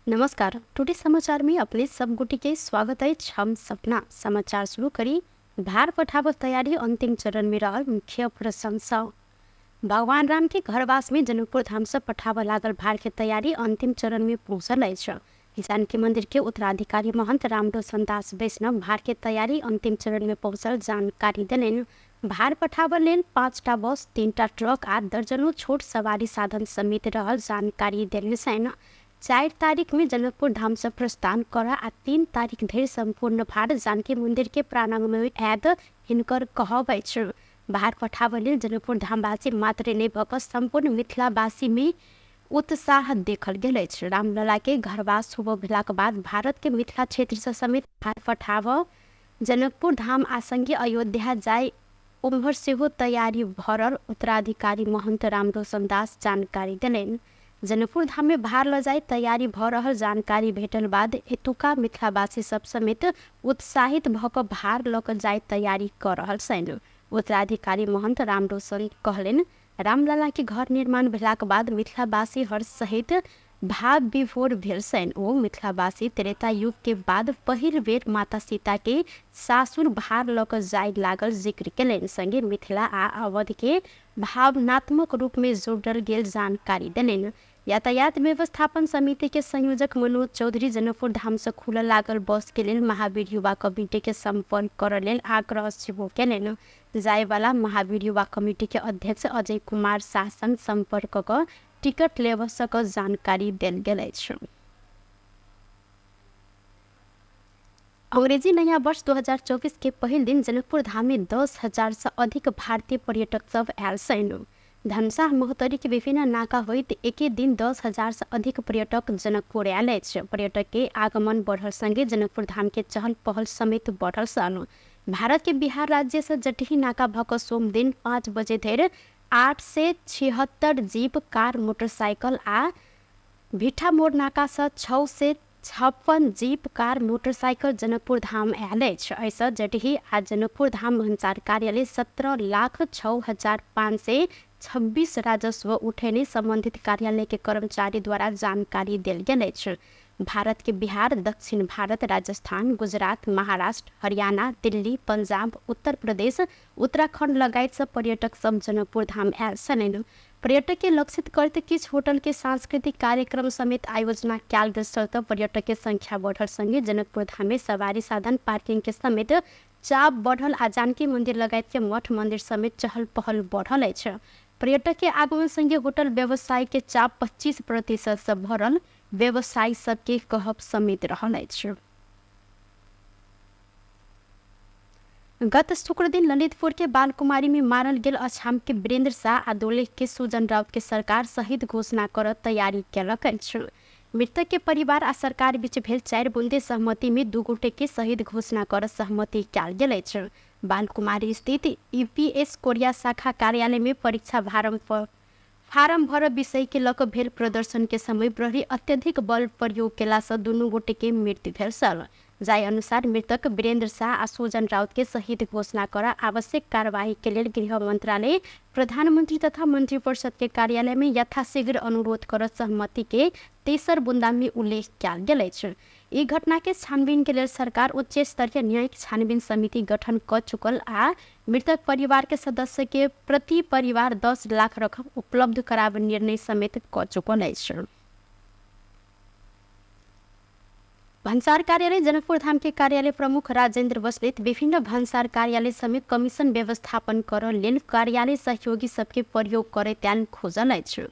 नमस्कार, टुडे समाचार में अपने सब गोटी के स्वागत अछि। हम सपना समाचार शुरू करी। भार पठाबक तैयारी अंतिम चरण में रहल मुख्य प्रशंसा। भगवान राम के घरवास में जनकपुर धाम से पठाबऽ लागल भार के तैयारी अंतिम चरण में पहुंचल अछि। जानकी मंदिर के उत्तराधिकारी महंत रामरोशन दास वैष्णव भार के तैयारी अंतिम चरण में पहुंचल जानकारी देलनि। भार पठाबऽ लेल 5टा बस, 3टा ट्रक आ दर्जनों छोट सवारी साधन समेत रहल जानकारी देने छनि। 4 तारीख में जनकपुर धाम से प्रस्थान कर आ 3 तारीख धरि सम्पूर्ण भार जानकी मंदिर के प्रांगण में आयत हिनकर कहब अछि। भार पठाबऽ लेल जनकपुर धामवासी मात्रे नहि भऽ कऽ सम्पूर्ण मिथिलावासी में उत्साह देखल गेल अछि। रामलला के घरवास होबऽ भेलाक बाद भारत के मिथिला क्षेत्र से समेत भार पठाबऽ जनकपुर धाम आ संगे अयोध्या जाय ओम्हर सेहो तैयारी भऽ रहल उत्तराधिकारी महंत रामरोशन दास जानकारी देलनि। जनकपुर धाम में भार लऽ जाय तैयारी भऽ रहल जानकारी भेटल बाद एतुका मिथिलावासी सब समेत उत्साहित भऽ कऽ भार लऽ कऽ जाय तैयारी कऽ रहल छनि। उत्तराधिकारी महंत रामरोशन कहलनि, रामलला के घर निर्माण भेलाक बाद मिथिलावासी हर्ष सहित भाव विभोर भेल छनि। ओ मिथिलावासी त्रेता युग के बाद पहिल बेर माता सीता के सासुर भार लऽ कऽ जाय लागल जिक्र केलनि। संगे मिथिला आ अवध के भावनात्मक रूप में जोड़ल गेल जानकारी देलनि। यातायात व्यवस्थापन समिति के संयोजक मनोज चौधरी जनकपुर धाम से खुलऽ लागल बस के लेल महावीर युवा कमिटी के संपर्क करऽ लेल आग्रह सेहो केलनि। जायवाला महावीर युवा कमिटी के अध्यक्ष अजय कुमार साह संग संपर्क कऽ टिकट लेबऽ सकऽ जानकारी देल गेल अछि। अंग्रेजी नया वर्ष 2024 के पहिल दिन जनकपुर धाम में 10,000 से अधिक भारतीय पर्यटक सब आयल छनि। धनुषा महोत्तरी के विभिन्न नाका होइत एके दिन 10,000 से अधिक पर्यटक जनकपुर आयल अछि। पर्यटक के आगमन बढ़ल संगे जनकपुर धाम के चहल पहल समेत बढ़ल छल। भारत के बिहार राज्य से जटही नाका भऽ कऽ सोम दिन 5 बजे धरि 876 जीप, कार, मोटरसाइकिल आ भिट्ठा मोड़ नाका सँ 656 jeep, car, motorcycle Janakpur Dham आयल अछि। एहिसँ जटही आ जनकपुर धाम भन्सार कार्यालय 17,06,526 राजस्व उठेने सम्बन्धित कार्यालय के कर्मचारी द्वारा जानकारी देल गेल अछि। भारत के बिहार, दक्षिण भारत, राजस्थान, गुजरात, महाराष्ट्र, हरियाणा, दिल्ली, पंजाब, उत्तर प्रदेश, उत्तराखंड लगायत सँ पर्यटक सब जनकपुर धाम आयल छलनि। पर्यटक के लक्षित करैत किछु होटल के सांस्कृतिक कार्यक्रम समेत आयोजना कयल गेल छल तऽ पर्यटक के संख्या बढ़ल संगे जनकपुर धाम में सवारी साधन पार्किंग के समेत चाप बढ़ल आ जानकी मंदिर लगायत के मठ मंदिर समेत चहल पहल बढ़ल अछि। पर्यटक के आगमन संगे होटल व्यवसाय के चाप 25% सँ भरल व्यवसायी सबके कहब समेत रहल अछि। गत शुक्र दिन ललितपुर के बालकुमारी में मारल गेल अछाम के वीरेंद्र शाह आ दोलेख के सुजन राउत के सरकार शहीद घोषणा कर तैयारी केलक अछि। मृतक के परिवार आ सरकार बीच भेल 4 बुंदे सहमति में 2 गोटे के शहीद घोषणा कर सहमति कयल गेल अछि। बालकुमारी स्थित यूपीएस कोरिया शाखा कार्यालय में परीक्षा फारम भरब विषय के लऽ कऽ भेल प्रदर्शन के समय प्रहरी अत्यधिक बल प्रयोग केला सँ दुनू गोटे के मृत्यु भेल छल। जाहि अनुसार मृतक वीरेंद्र शाह आ सुजन राउत के शहीद घोषणा कर आवश्यक कार्यवाही के लेल गृह मंत्रालय, प्रधानमंत्री तथा मंत्रिपरिषद के कार्यालय में यथाशीघ्र अनुरोध कर सहमति के तेसर बुंदा में उल्लेख कयल गेल अछि। ई घटना के छानबीन के लेल सरकार उच्च स्तरीय न्यायिक छानबीन समिति गठन क चुकल आ मृतक परिवार के सदस्य के प्रति परिवार 10 लाख रकम उपलब्ध कराब निर्णय समेत क चुकल अछि। भन्सार कार्यालय जनकपुर धाम के कार्यालय प्रमुख राजेंद्र बस्नेत विभिन्न भन्सार कार्यालय समेत कमीशन व्यवस्थापन कर लेल कार्यालय सहयोगी सबके प्रयोग करे त्यान खोजल अछि।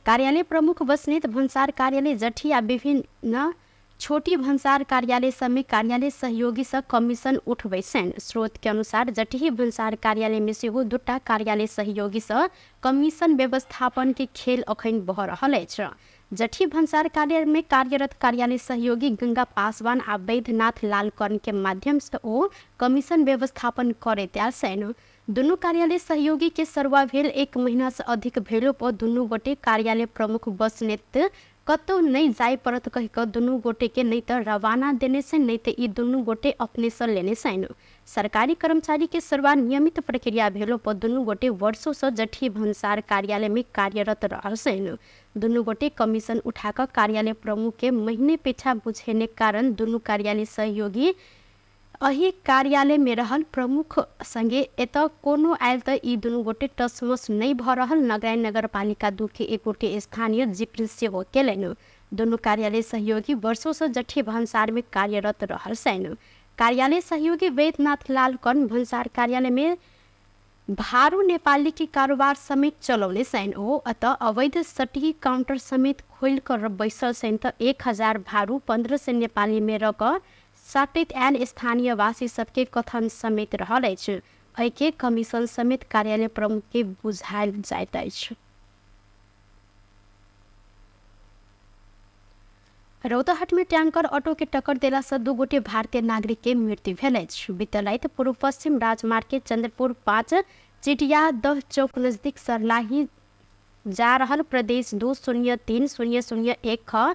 कार्यालय प्रमुख बस्नेत भन्सार कार्यालय जठी आ विभिन्न छोटी भन्सार कार्यालय सबमे कार्यालय सहयोगी सँ कमीशन उठबै छनि। स्रोत के अनुसार जटही भन्सार कार्यालय मे सेहो दूटा कार्यालय सहयोगी सँ कमीशन व्यवस्थापन के खेल अखन भऽ रहल अछि। जटही भन्सार कार्यालय मे कार्यरत कार्यालय सहयोगी गंगा पासवान आ वैद्यनाथ लाल कर्ण के माध्यम सँ ओ कमीशन व्यवस्थापन करैत आयल छनि। दुनू कार्यालय सहयोगी के सरुआ भेल 1 महीना सँ अधिक भेलो पर दुनू गोटे कार्यालय प्रमुख बस्नेत कतौ नहि जाय पड़त कहि कऽ दुनू गोटे के नहि तऽ रवाना देने छनि, नहि तऽ ई दुनू गोटे अपने सँ लेने छनि। सरकारी कर्मचारी के सेवा नियमित प्रक्रिया भेलो पर दुनू गोटे वर्षो सँ जठी भन्सार कार्यालय में कार्यरत रहल छनि। दुनू गोटे कमीशन उठा कऽ कार्यालय प्रमुख के महीने पीछा बुझेने कारण दुनू कार्यालय सहयोगी एहि कार्यालय में रहल प्रमुख संगे एतऽ कोनो आयल तऽ ई दुनू गोटे टसमस नहि भऽ रहल नगराइन नगरपालिका 2 के एक गोटे स्थानीय जिक्र सेहो केलनि। दुनू कार्यालय सहयोगी वर्षो सँ जठी भन्सार में कार्यरत रहल छनि। कार्यालय सहयोगी वैद्यनाथ लाल कर्ण भन्सार कार्यालय में भारू नेपाली के कारोबार समेत चलौने छनि। ओ अतः अवैध सटही काउंटर समेत खोलि कऽ बैसल छनि तऽ 1000 भारू 1500 नेपाली में रह कऽ साटैत आयल स्थानीयवासी सबके कथन समेत रहल अछि। एहिके कमीशन समेत कार्यालय प्रमुख के बुझायल जाइत अछि। रौतहट में टैंकर ऑटो के टक्कर देला से 2 गोटे भारतीय नागरिक के मृत्यु भेल अछि। बीतल राति पूर्व पश्चिम राजमार्ग के चंद्रपुर 5 चिटिया दह चौक नजदीक सरलाही जा रहल प्रदेश 203001 ख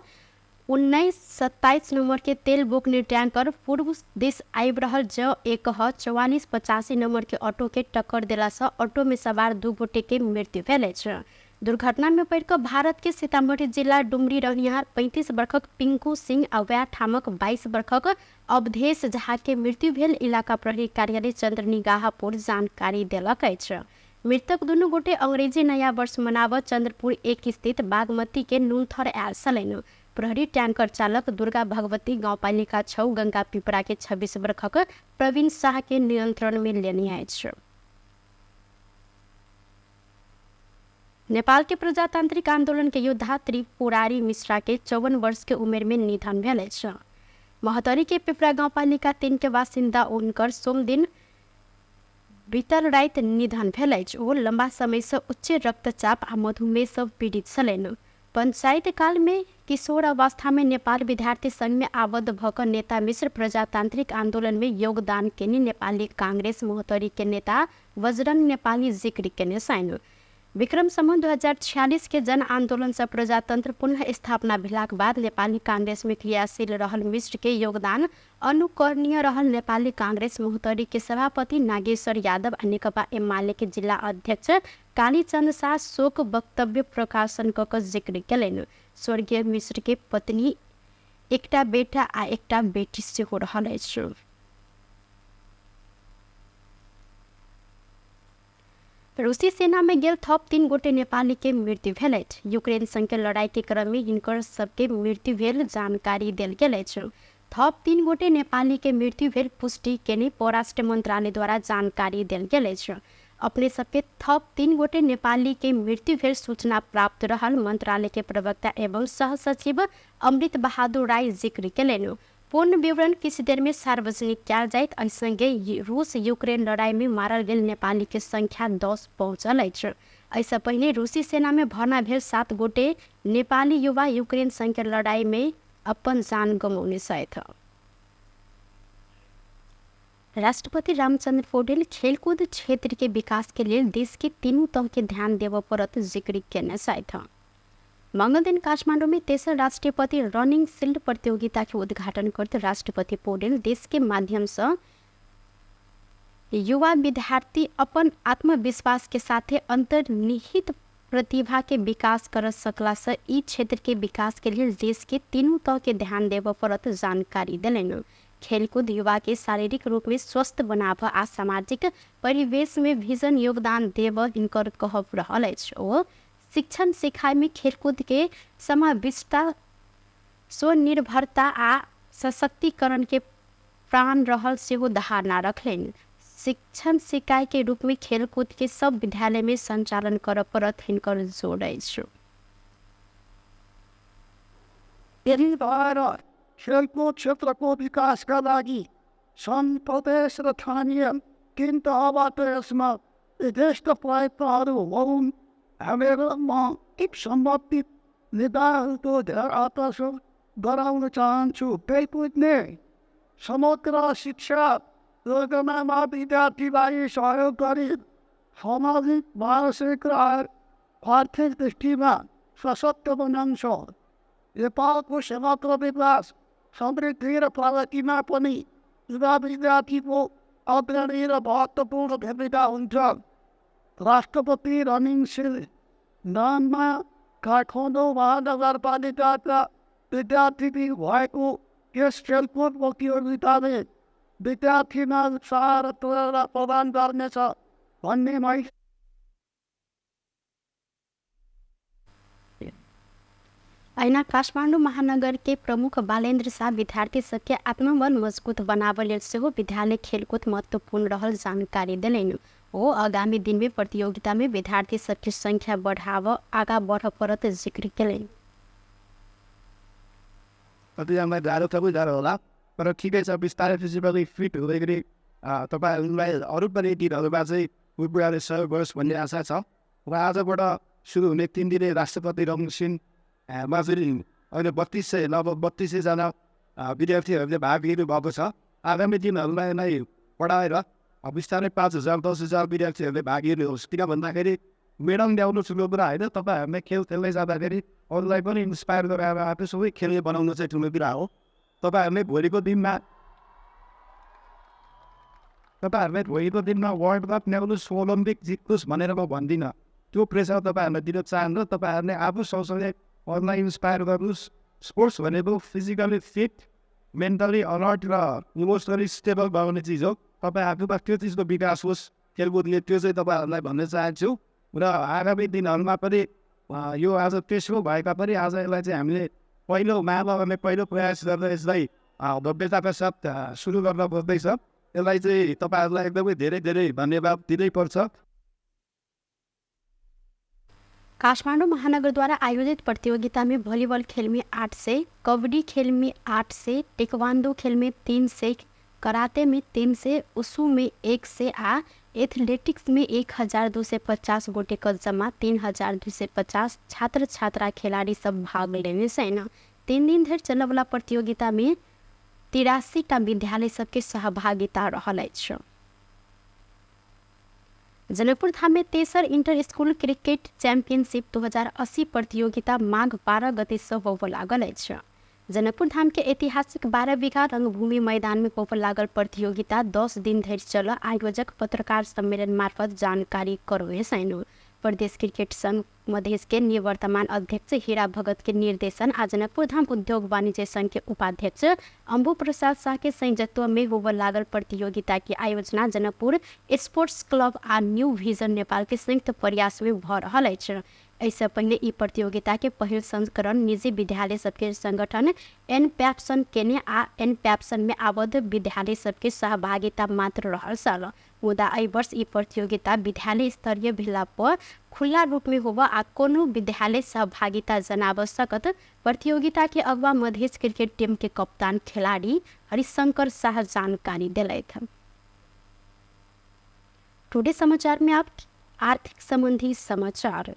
1927 नंबर के तेल बोकने टैंकर पूर्व दिस आबि रहल ज 1 ह 4485 नंबर के ऑटो के टक्कर देला से ऑटो में सवार 2 गोटे के मृत्यु भेल अछि। दुर्घटना में पड़ि कऽ भारत के सीतामढ़ी जिला डुमरी रहनिहार 35 वर्षक पिंकू सिंह आ वएह ठामक 22 वर्षक अवधेश झा के मृत्यु भेल इलाका प्रहरी कार्यालय चंद्रनिगाहपुर जानकारी देलक अछि। मृतक दुनू गोटे अंग्रेजी नया वर्ष मनाबऽ चंद्रपुर 1 स्थित बागमती के नूनथर आयल छलनि। प्रहरी टैंकर चालक दुर्गा भगवती गाउँपालिका 6 गंगा पिपरा के 26 वर्षक प्रवीण शाह के नियंत्रण में लेने अछि। नेपाल के प्रजातांत्रिक आंदोलन के योद्धा त्रिपुरारी मिश्रा के 54 वर्ष के उमेर में निधन भेल अछि। महोत्तरी के पिपरा गाउँपालिका 3 के बासिन्दा हुनकर सोमदिन बीतल राति निधन भेल अछि। ओ लंबा समय से उच्च रक्तचाप आ मधुमेह से पीड़ित छलनि। पंचायत काल में किशोर अवस्था में नेपाल विद्यार्थी संघ में आबद्ध भऽ कऽ नेता मिश्र प्रजातांत्रिक आंदोलन में योगदान केने नेपाली कांग्रेस महोत्तरी के नेता बजरंग नेपाली जिक्र केने छनि। विक्रम संवत 2046 के जन आंदोलन से प्रजातंत्र पुनः स्थापना भेलाक बाद नेपाली कांग्रेस में क्रियाशील रहल मिश्र के योगदान अनुकरणीय रहल नेपाली कांग्रेस महोत्तरी के सभापति नागेश्वर यादव आ नेकपा एमाले के जिल्ला अध्यक्ष कालीचंद शाह शोक वक्तव्य प्रकाशन कऽ कऽ जिक्र केलनि। स्वर्गीय मिश्र के पत्नी, एकटा बेटा आ एकटा बेटी सेहो रहल अछि। रूसी सेना में गेल थप 3 गोटे नेपाली के मृत्यु भेल अछि। यूक्रेन संग के लड़ाई के क्रम में हिनकर सबके मृत्यु भेल जानकारी देल गेल अछि। थप 3 गोटे नेपाली के मृत्यु भेल पुष्टि केने परराष्ट्र मंत्रालय द्वारा जानकारी देल गेल अछि। अपने सबके थप 3 गोटे नेपाली के मृत्यु भेल सूचना प्राप्त रहल मंत्रालय के प्रवक्ता एवं सहसचिव अमृत बहादुर राय जिक्र केलनि। पूर्ण विवरण किछु देर में सार्वजनिक कयल जाइत। एहि संगे रूस यूक्रेन लड़ाई में मारल गेल नेपाली के संख्या 10 पहुंचल अछि। एहिसँ पहिने रूसी सेना में भर्ना भेल 7 गोटे नेपाली युवा यूक्रेन संग के लड़ाई में अपन जान गमौने छथि। राष्ट्रपति रामचंद्र पौडेल खेलकूद क्षेत्र के विकास के लेल देश के तीनू तह के ध्यान देबऽ पड़त जिक्र केने छथि। मंगल दिन काठमांडू में तेसर राष्ट्रपति रनिंग शील्ड प्रतियोगिता के उद्घाटन करते राष्ट्रपति पौडेल देश के माध्यम से युवा विद्यार्थी अपन आत्मविश्वास के साथे अंतर्निहित प्रतिभा के विकास कर सकला से ई क्षेत्र के विकास के लिए देश के तीनू तह के ध्यान देबऽ पड़त जानकारी देलनि। खेलकूद युवा के शारीरिक रूप में स्वस्थ बनाबऽ आ सामाजिक परिवेश में भीषण योगदान देबऽ हिनकर कहब रहल अछि। ओ शिक्षण सिखाई में खेलकूद के समाविष्टता, स्वनिर्भरता आ सशक्तिकरण के प्राण रहल सेहो धारणा रखलनि। शिक्षण सिकाई के रूप में खेलकूद के सब विद्यालय में संचालन करऽ पड़त हिनकर जोड़ अछि। यही भएर खेलकुद क्षेत्रको विकासका लागि सङ्घ, प्रदेश र स्थानीय तीन तहबाट यसमा यथेष्ट प्रयत्नहरू होउन्। हामीहरू म सम्बन्धित नेताहरूको ध्यान आकर्षण गराउन चाहन्छु। खेलकुदले समग्र शिक्षा योजनामा विद्यार्थीलाई सहयोग गरी सामाजिक, मानसिक र आर्थिक दृष्टिमा सशक्त बनाउँछ। नेपालको समग्र विकास, समृद्धि र प्रगतिमा पनि युवा विद्यार्थीको अग्रणी र महत्त्वपूर्ण भूमिका हुन्छ। राष्ट्रपति रनिङ सिल नाममा काठमाडौँ महानगरपालिकाका विद्यार्थीबिच भएको यस खेलकुद प्रतियोगिताले विद्यार्थीमा उत्साह र प्रेरणा प्रदान गर्नेछ भन्ने मैले अहिना काठमाडौँ महानगर के प्रमुख बालेन्द्र शाह विद्यार्थी सबके आत्मबल मजबूत बनाबऽ लेल सेहो विद्यालय खेलकूद महत्वपूर्ण रहल जानकारी देलनि। ओ आगामी दिन में प्रतियोगिता में विद्यार्थी सबके संख्या बढ़ाबऽ आगा बढ़ऽ पड़त जिक्र केलनि। कतिजनालाई गाह्रो त पनि गाह्रो होला, तर ठिकै छ, बिस्तारै फिजिकली फिट हुँदै गरी तपाईँहरूलाई अरू पनि दिनहरूमा चाहिँ यो कुराले सहयोग गरोस् भन्ने आशा छ। र आजबाट सुरु हुने 3 दिने राष्ट्रपति रङ्गसिंहमा चाहिँ अहिले 3200, लगभग 3200जना विद्यार्थीहरूले भाग लिनुभएको छ। आगामी दिनहरूमा यसलाई बढाएर बिस्तारै 5000 10,000 विद्यार्थीहरूले भाग लिनुहोस्। किन भन्दाखेरि मेडल ल्याउनु ठुलो कुरा होइन, तपाईँहरूले खेल खेल्दै जाँदाखेरि अरूलाई पनि इन्सपायर गराएर आफू सबै खेल्ने बनाउनु चाहिँ ठुलो कुरा हो। तपाईँहरूले भोलिको दिनमा वर्ल्ड कप ल्याउनुहोस्, ओलम्पिक जित्नुहोस् भनेर म भन्दिनँ। त्यो प्रेसर तपाईँहरूलाई दिन चाहन्न। तपाईँहरूले आफू सँगसँगै अरूलाई इन्सपायर गर्नुहोस्। स्पोर्ट्स भनेको फिजिकली फिट, मेन्टली अलर्ट र इमोसनली स्टेबल बनाउने चिज हो। तपाईँ आफूमा त्यो चिजको विकास होस् खेलकुदले, त्यो चाहिँ तपाईँहरूलाई भन्न चाहन्छु। र आगामी दिनहरूमा पनि यो आज तेस्रो भएका पनि आज यसलाई चाहिँ हामीले पहिलो महानगरले पहिलो प्रयास गरेर यसलाई भव्यताका साथ सुरु गर्न पर्दैछ। यसलाई चाहिँ तपाईँहरूलाई एकदमै धेरै धेरै धन्यवाद दिनैपर्छ। काठमाडौँ महानगरद्वारा आयोजित प्रतियोगिता में वॉलीबॉल खेल में 800, कबड्डी खेल में 800, टेक्वांडो खेल में 300, कराते में 300, उशू में 100 आ एथलेटिक्स में 1250 गोटे क जमा 3250 छात्र छात्रा खिलाड़ी सब भाग लेने छनि। 3 दिन धरि चलयवला प्रतियोगिता में 83 टा विद्यालय सबके सहभागिता रहल अछि। जनकपुर धाम में तेसर इंटर स्कूल क्रिकेट चैंपियनशिप 2080 प्रतियोगिता माघ 12 गते से होबय लागल अछि। जनकपुर धाम के ऐतिहासिक 12 बीघा रंगभूमि मैदान में होबय लागल प्रतियोगिता 10 दिन धरि चल आयोजक पत्रकार सम्मेलन मार्फत जानकारी करबे छनि। प्रदेश क्रिकेट संघ मधेश के निवर्तमान अध्यक्ष हीरा भगत के निर्देशन आ जनकपुर धाम उद्योग वाणिज्य संघ के उपाध्यक्ष अम्बु प्रसाद शाह के संयोजकत्व में होबय लागल प्रतियोगिता के आयोजना जनकपुर स्पोर्ट्स क्लब आ न्यू विजन नेपाल के संयुक्त प्रयास में भ रहल अछि। एहिसँ पहिने ई प्रतियोगिता के पहिल संस्करण निजी विद्यालय सबके संगठन एन पैप्सन केने आ एन पैप्सन में आबद्ध विद्यालय सबके सहभागिता मात्र रहल छल। मुदा एहि वर्ष ई प्रतियोगिता विद्यालय स्तरीय भेला पर खुला रूप में होबय आ कोनो विद्यालय सहभागिता जनाब सकत। प्रतियोगिता के अगुवा मधेश क्रिकेट टीम के कप्तान खिलाड़ी हरिशंकर शाह जानकारी दिलथि। टुडे समाचार में आप आर्थिक संबंधी समाचार।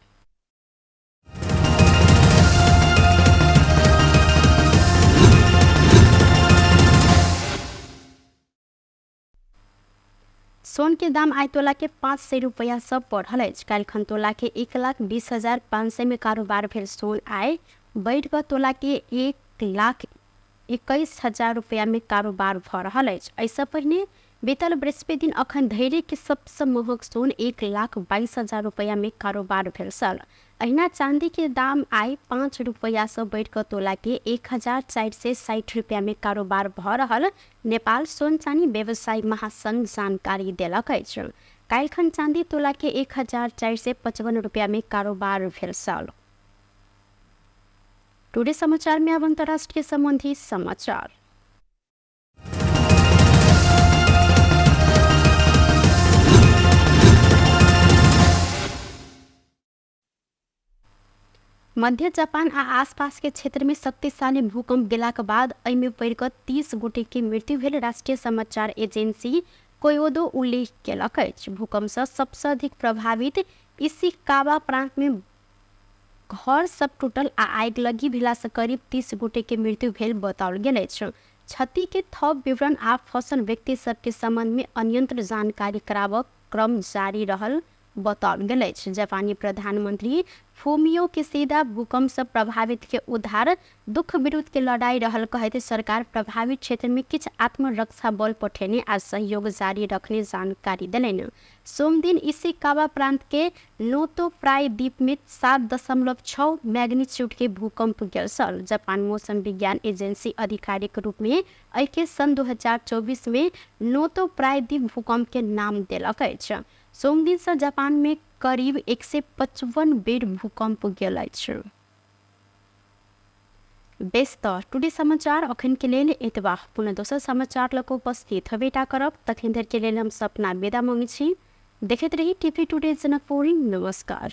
सोन के दाम आइ तोला के 500 रुपया सब बढ़ल अछि। काल्हिखन तोला के 1,20,500 में कारोबार भेल सोन आइ बढ़ि कऽ तोला के 1,21,000 रुपया में कारोबार भऽ रहल अछि। एहिसँ पहिने बीतल बृहस्पति दिन अखन धरि के सबसँ महग सोन 1,22,000 रुपया में कारोबार भेल छल। अहिना चांदी के दाम आइ 5 रुपया से बढ़ि कऽ तोला के 1,460 रुपया में कारोबार भऽ रहल नेपाल सोन चानी व्यवसायी महासंघ जानकारी देलक अछि। काल्हिखन चांदी तोला के 1,455 रुपया में कारोबार भेल छल। टुडे समाचार में अब अंतर्राष्ट्रीय संबंधी समाचार। मध्य जापान आ आसपास के क्षेत्र में शक्तिशाली भूकंप गेलाक बाद एहिमे पड़ि कऽ 30 गोटे के मृत्यु भेल राष्ट्रीय समाचार एजेंसी कोयोदो उल्लेख केलक अछि। भूकंप से सबसँ अधिक प्रभावित इशिकावा प्रांत में घर सब टूटल आ आगिलगी भेलासँ करीब 30 गोटे के मृत्यु भेल बताओल गेल अछि। क्षति के थप विवरण आ फसल व्यक्ति सबके संबंध में अन्यंत्र जानकारी कराबक क्रम जारी रहल बताओल गेल अछि। जापानी प्रधानमंत्री फूमियो किशिदा भूकंप से प्रभावित के उद्धार दुख विरुद्ध के लड़ाई रहल कहैत सरकार प्रभावित क्षेत्र में किछु आत्मरक्षा बल पठेने आ सहयोग जारी रखने जानकारी देलनि। सोमदिन इशिकावा प्रांत के नोतो प्रायद्वीप में 7.6 मैग्नीट्यूड के भूकंप गेल छल। जापान मौसम विज्ञान एजेंसी आधिकारिक रूप में एहिके सन् 2024 में नोतो प्रायद्वीप भूकंप के नाम देलक अछि। सोमदिन से जापान में करीब 155 बेर भूकंप गेल अछि। बेस त टुडे समाचार अखन के लेल एतबा। पुनः दोसर समाचार लऽ कऽ उपस्थित हेबेटा करब, तखन धरि के लेल हम सपना बेदा मंगै छी। देखैत रही टीवी टुडे जनकपुर। नमस्कार।